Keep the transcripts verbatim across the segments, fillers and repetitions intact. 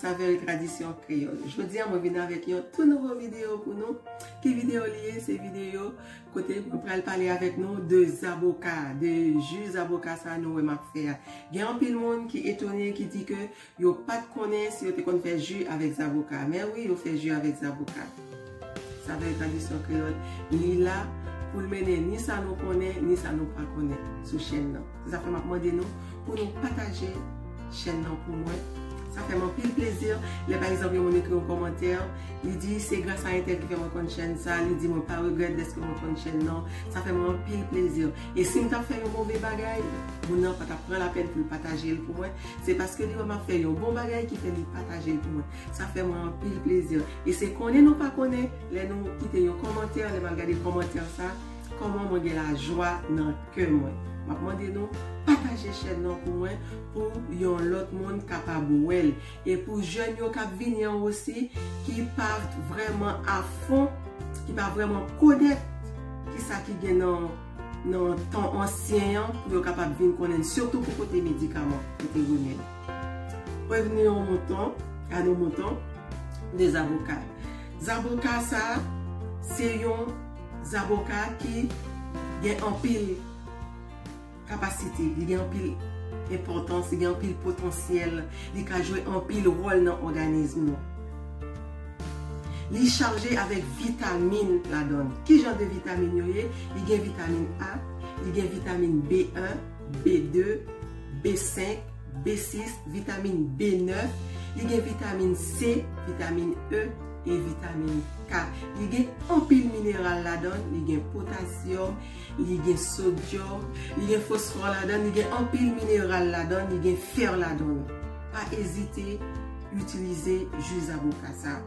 Savè e tradisyon kreyòl. Jodi a, mwen vin avèk yon tou nouvo videyo pou nou. Ki videyo li ye? Se videyo kote mwen pral pale avèk nou de zaboka, de ji zaboka sa nou wè m ap fè a. Gen anpil moun ki etone, ki di ke yo pa t konnen si yo te konn fè ji avèk zaboka. Men wi, yo fè ji avèk zaboka. Savè e tradisyon kreyòl, li la pou l mennen ni sa nou konnen, ni sa nou pa konnen sou chèn nan. Se sa fè m ap mande nou pou nou pataje chèn nan pou mwen. Sa fè m anpil plezi lè, pa egzanp, yon moun ekri yon kòmantè, li di, "Se gras a entèl ki fè mwen konn chèn sa," li di, "Mwen pa regrèt dèske mwen konn chèn nan." Sa fè mwen anpil plezi. E si m t ap fè yon move bagay, moun nan pa t ap pran lapèn pou l pataje l pou mwen. Se paske li wè m ap fè yon bon bagay ki fè li pataje l pou mwen. Sa fè mwen anpil plezi. E se konnen nou pa konnen, lè nou kite yon kòmantè, lè m al gade kòmantè sa, kòman mwen gen lajwa nan kè mwen. M ap mande nou pataje chèn nan pou mwen, pou yon lòt moun kapab wè l. E pou jèn yo k ap vini an osi, ki pa vrèman afon, ki pa vrèman konèt kisa ki gen nan, nan tan ansyen an, pou yo kapab vin konnen, sitou pou kote medikaman, kote remèd. Revenons au mouton, à nos moutons, de zaboka. Zaboka sa, se yon zaboka ki gen anpil kapasite, li gen anpil enpòtans, li gen anpil potansyèl, li ka jwe anpil wòl nan òganis nou. Li chaje avèk vitamin ladan l. Ki jan de vitamin yo ye? Li gen vitamin A, li gen vitamin B un, B deux, B cinq, B six, vitamin B neuf, li gen vitamin C, vitamin E e vitamin K. Li gen anpil mineral ladan l, li gen potasyòm, li gen sodyòm, li gen fosfò ladan l, li gen anpil mineral ladan l, li gen fè ladan l. Pa ezite itilize ji zaboka sa.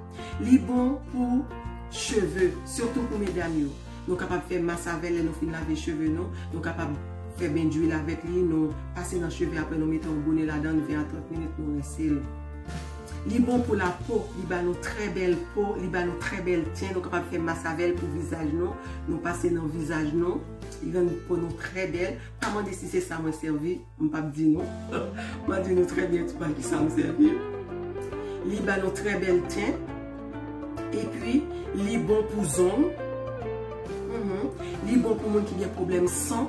Li bon pou cheve, sitou pou medam yo. Nou kapab fè mas avè l lè nou fin lave cheve nou. Nou kapab fè ben dwil avèk li, nou pase nan cheve, apre nou mete yon bonè ladan l, ven a trant minit, nou rense l. Li bon pou lapo, li ba nou trè bèl po, li ba nou trè bèl ten, nou kapab fè mas avè l pou vizaj nou, nou pase nan vizaj nou, li rann po nou trè bèl. Pa mande si se sa mwen sèvi, m p ap di nou. M a di nou trè byen tou pa kisa m sèvi. Li ba nou trè bèl ten. Epi, li bon pou zong. Mhm. Li bon pou moun ki gen pwoblèm san.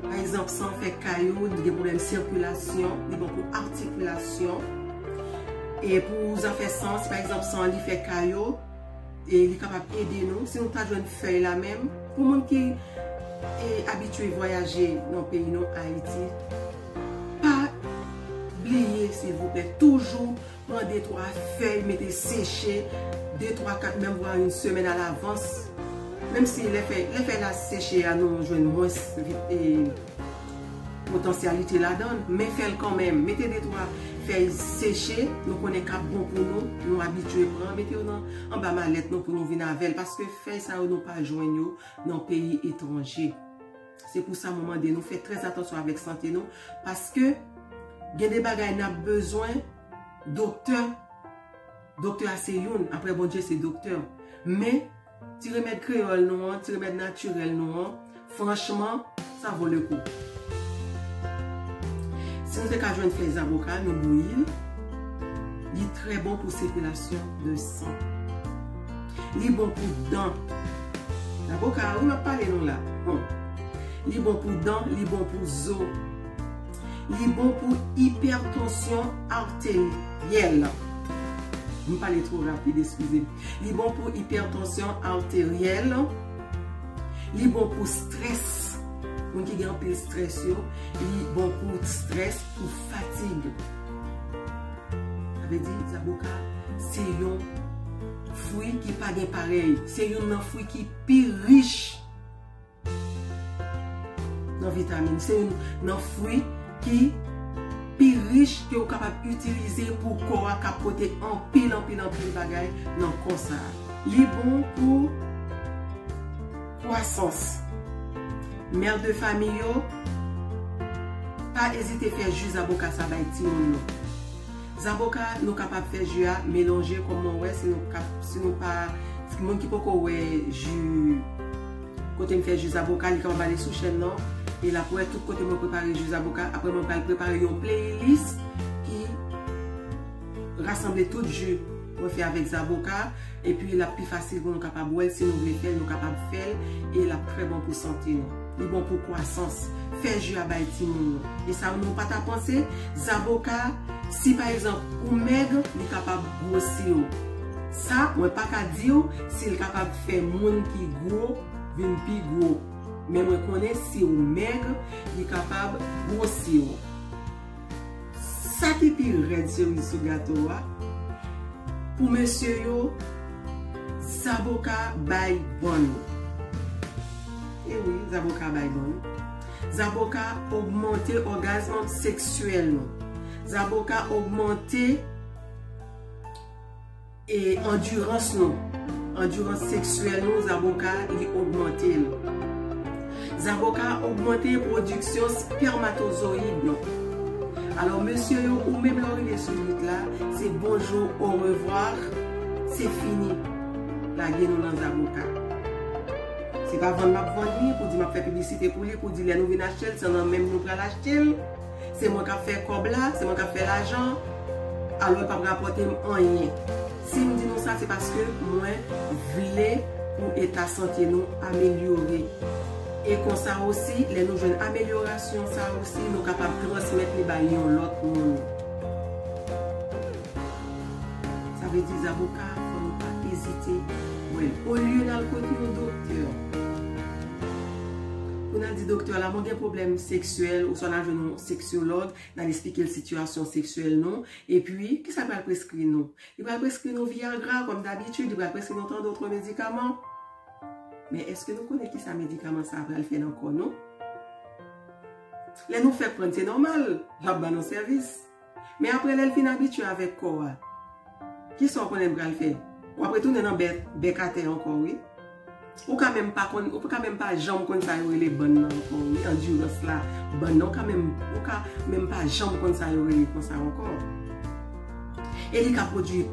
Pa egzanp, san fè kay ou, li gen pwoblèm sikilasyon, li bon pou atikilasyon. E pou zafè san, si pa egzanp, san li fè kay ou, e li kapab ede nou. Si nou ta jwenn fèy la menm, pou moun ki e, abitye vwayaje nan peyi nou, Ayiti, pa bliye, silvouplè, toujou pran de twa fèy, mete seche, de, twa, kat, menm vwa yon semèn alavans. Menm si lè fèy, lè fèy la seche a, nou jwenn mwens vit, e, potansyalite ladan l, men fè l kanmenm. Mete de twa fèy seche, nou konnen k ap bon pou nou, nou abitye pran, mete yo nan, anba malèt nou pou nou vin avè l, paske fèy sa yo nou pa jwenn yo nan peyi etranje. Se pou sa mwen mande nou fè trè atansyon avèk sante nou, paske gen de bagay n ap bezwen doktè. Doktè a se youn, apre Bondye se doktè. Men, ti remèd kreyòl nou an, ti remèd natirèl nou an, franchman, sa vo le kou. Si nou te ka jwenn fèy zaboka, nou bouyi l, li trè bon pou sikilasyon de san. Li bon pou dan. Zaboka, wi, m ap pale nou la. Bon. Li bon pou dan, li bon pou zo. Li bon pou ipètansyon ateryèl. M pale twò rapid, eskize m. Li bon pou ipètansyon ateryèl. Li bon pou strès. Moun ki gen anpil strès yo, li bon pou strès, pou fatig. Sa vle di, zaboka, se yon fwi ki pa gen parèy. Se youn nan fwi ki pi rich nan vitamin. Se youn nan fwi ki pi rich ke w kapab itilize pou kò a, k ap pote anpil, anpil, anpil bagay nan kò sa a. Li bon pou kwasans. Mè de fanmi yo, pa ezite fè ji zaboka sa bay timoun nou. Zaboka, nou kapab fè ji a melanje kòm mwen wè, si nou kap, si nou pa, moun ki poko wè ji, kote m fè ji zaboka, li kapab ale sou chèn nan, e l ap wè tout kote mwen prepare ji zaboka. Apre mwen pral prepare yon playlist ki Rasanble tout ji mwen fè avèk zaboka, epi l ap pi fasil pou nou kapab wè l. Si nou vle fè l, nou kapab fè l, e l ap trè bon pou sante nou. Li bon pou kwasans. Fè ji a bay timoun nou. E sa nou pa ta panse, zaboka, si pa egzanp ou mèg, li kapab gwosi w. Sa, mwen pa ka di w si l kapab fè moun ki gwo vin pi gwo. Men mwen konnen si w mèg, li kapab gwosi w. Sa ki pi rèd seriz sou gato a, pou mesye yo, zaboka bay bann. E wi, zaboka bay bann. Zaboka ogmante ògazm seksyèl nou. Zaboka ogmante e andirans nou, andirans seksyèl nou, zaboka, li ogmante l. Zaboka ogmante pwodiksyon spèmatozoyid nou. Alò, mesye yo, ou menm lè w rive sou lit la, se bonjou, orevwa, se fini. Lage nou nan zaboka. Se pa vann m ap vann li, pou di m ap fè piblisite pou li, pou di lè nou vin achte l, se nan men m nou pral achte l. Se mwen k ap fè kòb la, se mwen k ap fè lajan, alò l p ap rapòte m anyen. Si m di nou sa, se paske mwen vle pou eta sante nou amelyore. E konsa osi, lè nou jwenn amelyorasyon sa osi, nou kapab transmèt li bay yon lòt moun. Sa vle di zaboka, fò nou pa ezite bwè l. Olye n al kote yon doktè, pou n al di doktè la, mwen gen pwoblèm seksyèl, oswa n al jwenn yon seksyològ, n al esplike l sitiyasyon seksyèl nou, epi, kisa l pral preskri nou? Li pral preskri nou Viagra, kòm dabitid, li pral preskri nou tant d'autres medikaman. Men èske nou konnen kisa medikaman sa a pral fè nan kò nou? Lè nou fèk pran l, se nòmal, l ap ban nou sèvis. Men apre, lè l fin abitye avèk kò a, kisa w konnen l pral fè? W ap retounen nan bè, bèk atè ankò, wi. Ou ka menm pa konn, ou ka menm pa janm konn sa yo rele bann nan ankò, wi, andirans la. Bann nan, ou ka menm, ou ka menm pa janm konn sa yo rele konsa ankò. E li ka pwodui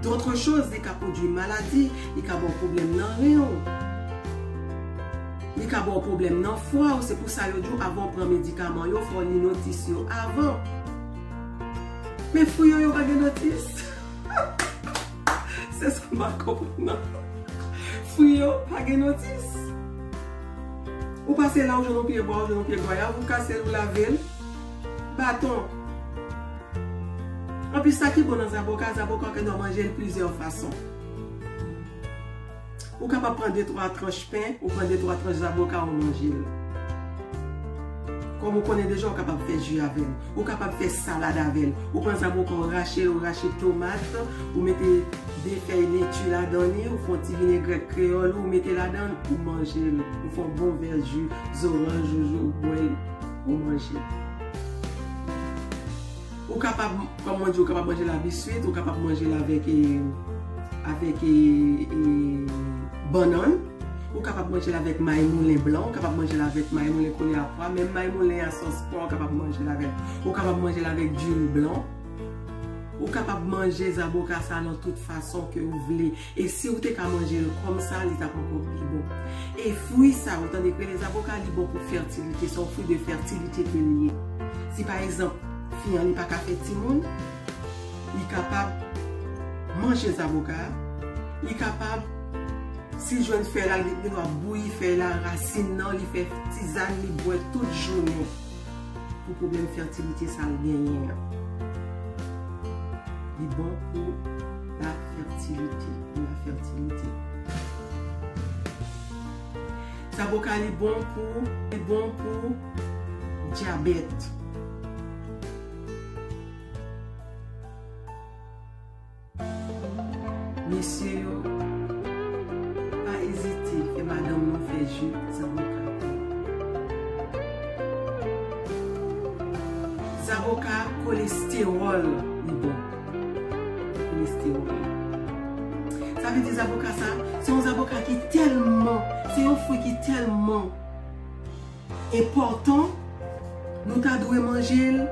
d'autres choses, li ka pwodui maladi, li ka ba w pwoblèm nan ren w. Li ka ba w pwoblèm nan fwa w, se pou sa yo di w avan w pran medikaman yo, fò w li notis yo avan. Men fwi yo, yo pa gen notis. Se sa m pa konprann nan. Fwi yo pa gen notis. Ou pase la, ou jwenn yon pye bwa, ou jwenn yon pye gwayav, ou kase l, ou lave l. Baton. Anplis, sa ki bon nan zaboka, zaboka ou kapab manje l plizyè fason. Ou kapab pran de twa tranch pen, ou pran de twa tranch zaboka, ou manje l. Kòm ou konnen deja, ou kapab fè ji avè l. Ou kapab fè salad avè l. Ou pran zaboka, ou rache l, ou rache tomat, ou mete de fèy leti ladan li, ou fè yon ti vinegrèt kreyòl, ou mete ladan l, ou manje l. Ou fè yon bon vè ji zoranj, ou, ou bwè l, ou manje l. Ou kapab, kòm mwen di, ou kapab manje l a biswit, ou kapab manje l avèk, e, avèk, e, e, bannann. Ou kapab manje l avèk may moulen blan, ou kapab manje l avèk may moulen kole a pwa, menm may moulen a sòs pwa, ou kapab manje l avèk. Ou kapab manje l avèk diri blan. Ou kapab manje zaboka sa nan tout fason ke ou vle. E si ou te ka manje l kòm sa, li t ap ankò pi bon. E fwi sa, ou tande k rele zaboka, li bon pou fètilite. Se yon fwi de fètilite ke li ye. Si pa egzanp, fi an li pa ka fè timoun, li kapab manje zaboka, li kapab, si l jwenn fèy la, li gen dwa bouyi fèy la, rasin nan, li fè tizàn, li bwè tout jounen pou pwoblèm fètilite sa l genyen an. Li bon pou la fètilite, pou la fètilite. Zaboka li bon pou, li bon pou dyabèt. Mesye yo, pa ezite fè madanm nou fè ji zaboka pou ou. Zaboka, kolestewòl li bon. Kolestewòl. Sa vle di zaboka sa, se yon zaboka ki tèlman, se yon fwi ki tèlman enpòtan, nou ta dwe manje l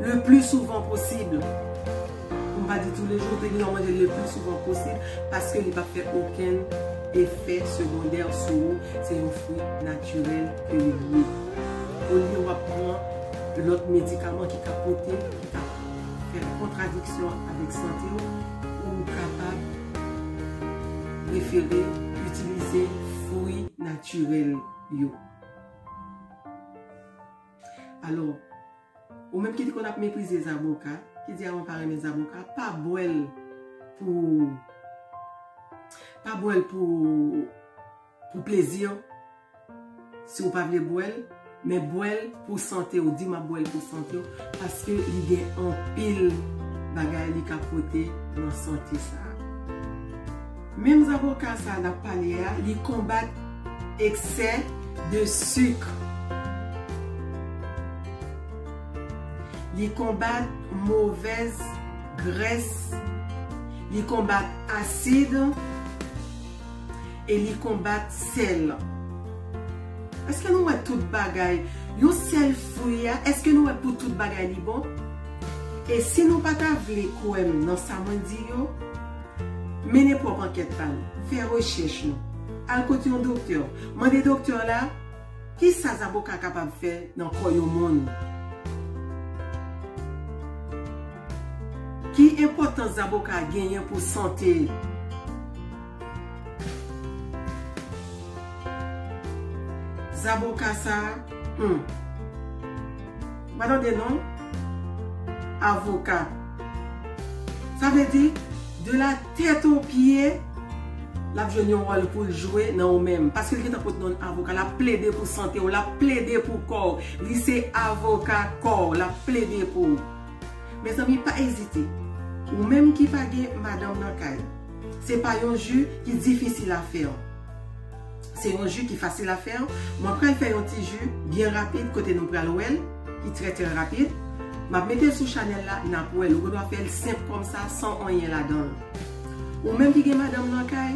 le plus souvent possible. Pou m pa di toulejou, nou te gen dwa manje l le plus souvent possible, paske li p ap fè okenn efè segondè sou ou. Se yon fwi natirèl ke li ye. Olye w ap pran lòt medikaman ki ka pote, ki ka fè kontradiksyon avèk sante w, ou kapab prefere itilize fwi natirèl yo. Alò, ou menm ki te konn ap meprize zaboka, ki di a mwen pa renmen zaboka, pa bwè l pou, pa bwè l pou, pou plezi, si w pa vle bwè l, men bwè l pou sante w, di m ap bwè l pou sante w, paske li gen anpil bagay li ka pote nan sante sa a. Menm zaboka sa a n ap pale a, li konbat eksè de sik. Li konbat movèz grès. Li konbat asid. E li konbat sèl. Èske nou wè tout bagay? Yon sèl fwi a, èske nou wè pou tout bagay li bon? E si nou pa ta vle kwè m nan sa mwen di yo, mennen pwòp ankèt pa nou, fè rechèch nou, al kot yon doktè, mande doktè la kisa zaboka kapab fè nan kò yon moun. Ki enpòtans zaboka genyen pou sante? Zaboka sa, hmm. Ou pa tande non? Avoka. Sa vle di, de la tèt o pye, l ap jwenn yon wòl pou l jwe nan ou menm. Paske l gentan pot non avoka, l ap plede pou sante w, l ap plede pou kò w. Li se avoka kò w, l ap plede pou ou. Mezanmi, pa ezite. Ou menm ki pa gen madanm nan kay, se pa yon ji ki difisil a fè. Se yon ji ki fasil a fè. Mwen pral fè yon ti ji byen rapid kote nou pral wè l, ki trè, trè rapid. M ap mete l sou chanèl la, n ap wè l. Ou gendwa fè l senp kòmsa, san anyen ladan l. Ou menm ki gen madanm nan kay,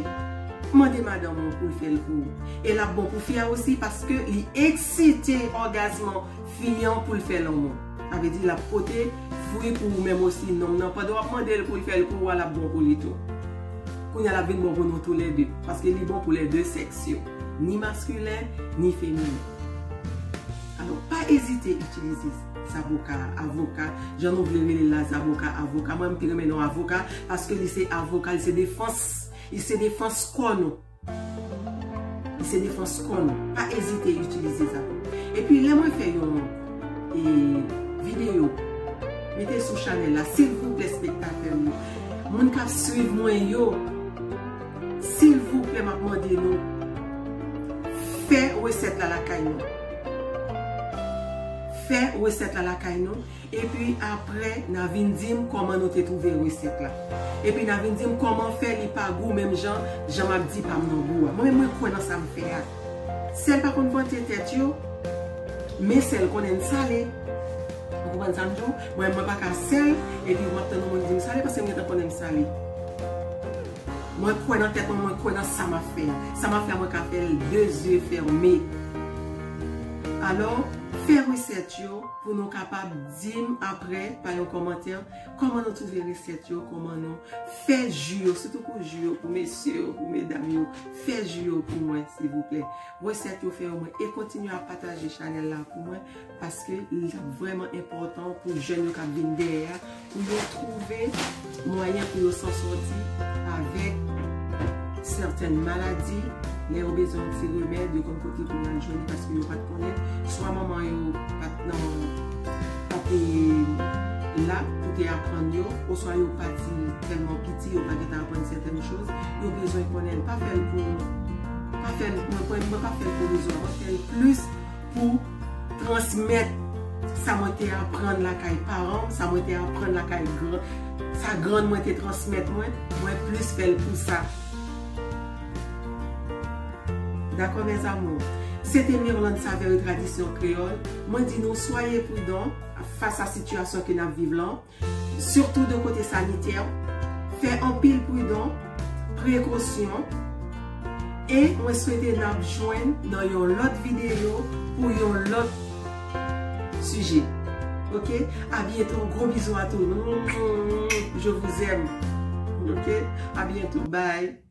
mande madanm ou pou l fè l pou ou. E l ap bon pou fi a osi, paske li eksite ògazm fi an pou l fè lanmou. Sa vle di l ap pote fwi pou ou menm osi, nonm nan. Pandan w ap mande l pou l fè l pou ou a, l ap bon pou li tou. Kounye a, l ap vin bon pou nou toulède, paske li bon pou lède sèks yo, ni maskilen, ni feminen. Alò, pa ezite itilize zaboka, avoka, jan nou vle rele l la, zaboka, avoka. Mwen, m pi renmen non avoka, paske li se avoka, li se defans, li se defans kò nou. Li se defans kò nou. Pa ezite itilize zaboka. Epi, lè mwen fè yon, e, videyo, mete sou chanèl la, silvouplè, espektatè m yo, moun k ap swiv mwen yo, silvouplè, m ap mande nou, fè resèt la lakay nou. Fè resèt la lakay nou. Epi apre, n a vin di m kòman nou te twouve resèt la. Epi n a vin di m kòman fè li pa gou menm jan, jan m ap di pa m nan gou a. Mwen menm, mwen kwè nan sa m fè a. Sèl pa konn vante tèt yo, men sèl konnen n sale. Ou konprann sa m di w? Mwen, mwen pa ka sèl, epi m ap tann yon moun di m sale, paske m gentan konnen m sale. Mwen kwè nan tèt mwen, mwen kwè nan sa m ap fè a. Sa m ap fè a, mwen ka fè l de zye fèmen. Alò, fè resèt yo pou nou kapab di m apre pa yon kòmantè kòman nou twouve resèt yo, kòman nou fè ji yo, sitou pou ji yo, pou mesye yo, pou medam yo. Fè ji yo pou mwen, silvouplè. Resèt yo, fè yo mwen. E kontinye ap pataje chanèl la pou mwen, paske l ap vrèman enpòtan pou jèn yo k ap vin dèyè a, pou yo twouve mwayen pou yo san sòti avèk sètèn maladi. Lè yo bezwen yon ti remèd, yo konn kote pou y al jwenn li, paske yo pa t konnen. Swa manman yo pa t nan, pa te la pou te aprann yo, oswa yo pati tèlman piti, yo pa gentan aprann sètèn choz. Yo bezwen konnen l. Pa fè l pou, pa fè l, mwen, mwen, mwen pa fè l pou rezon, mwen fè l plis pou transmèt sa mwen te aprann lakay paran m, sa mwen te aprann lakay gran, sa grann mwen te transmèt mwen, mwen plis fè l pou sa. Dakò, mes amours? Se te Mirlande Savère, Tradisyon Kreyòl. Mwen di nou, soyez prudents fas a sitiyasyon ke n ap viv lan. Sitou de kote sanitè, fè anpil pridan, prekosyon, e mwen swete n ap jwenn nan yon lòt videyo pou yon lòt sijè. Ok? A byento, gwo bizou a tout. Je vous aime. Ok? A byento. Bye.